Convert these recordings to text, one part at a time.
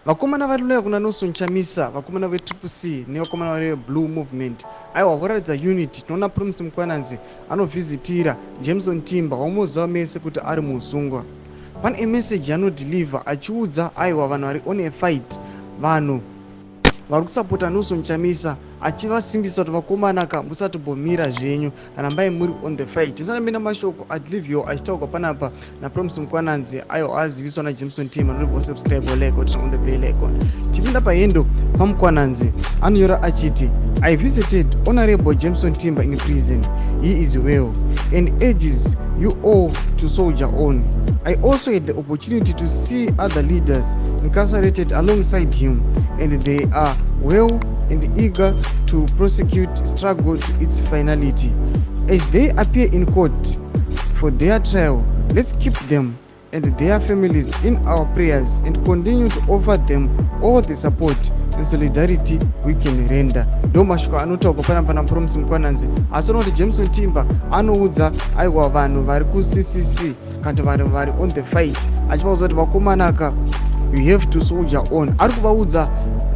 Vakomana vari loyal kuna Nelson Chamisa, vakomana veTriple C nevakomana vari veBlue Movement, aiwa, voratidza unity. Tinoona Promise Mkwananzi anovhizitira Jameson Timba, wamuziva mese kuti ari musungwa. Pane message yaanodeliver achiudza, aiwa, vanhu vari on a fight, vanhu vari kusapota Nelson Chamisa, achivasimbisa kuti vakomanaka, musatombomira zvenyu, rambai muri on the fight. Tisandambenda mashoko adeliverwa achitaurwa panapa naPromise Mukwananzi, aiwa, aziviswa naJameson Timba. Noti subscribe, like, turn on the bell icon. Tipinda pahandle paMukwananzi, anonyora achiti, "I visited Honorable Jameson Timba in prison. He is well and urges you all to soldier on. I also had the opportunity to see other leaders incarcerated alongside him, and they are well and eager to prosecute struggle to its finality. As they appear in court for their trial, let's keep them and their families in our prayers and continue to offer them all the support and solidarity we can render." Ndo mashoko anotaurwa panapa naPromise Mukwananzi. Asi ona kuti Jameson Timba anoudza, aiwa, vanhu vari kuCCC kana vanhu vari on the fight, achivaudza kuti vakomanaka, you have to soldier on. Ari kuvaudza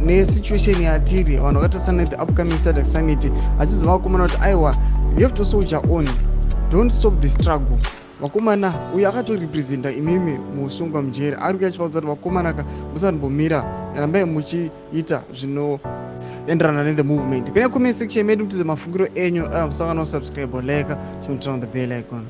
nesituation yatiri, vanhu vakatarisana nethe upcoming SADC summit, achizova vakomana kuti aiwa, you have to soldier on, don't stop the struggle, vakomana. Uyo akatorepresenta imimi musungwa mujeri ari kuya achivaudza kuti vakomanaka, musambomira, rambai muchiita zvinoenderana nethe movement. Pine comment section medu, mutize mafungiro enyu. Musangano, subscribe, like, turn on the bell icon.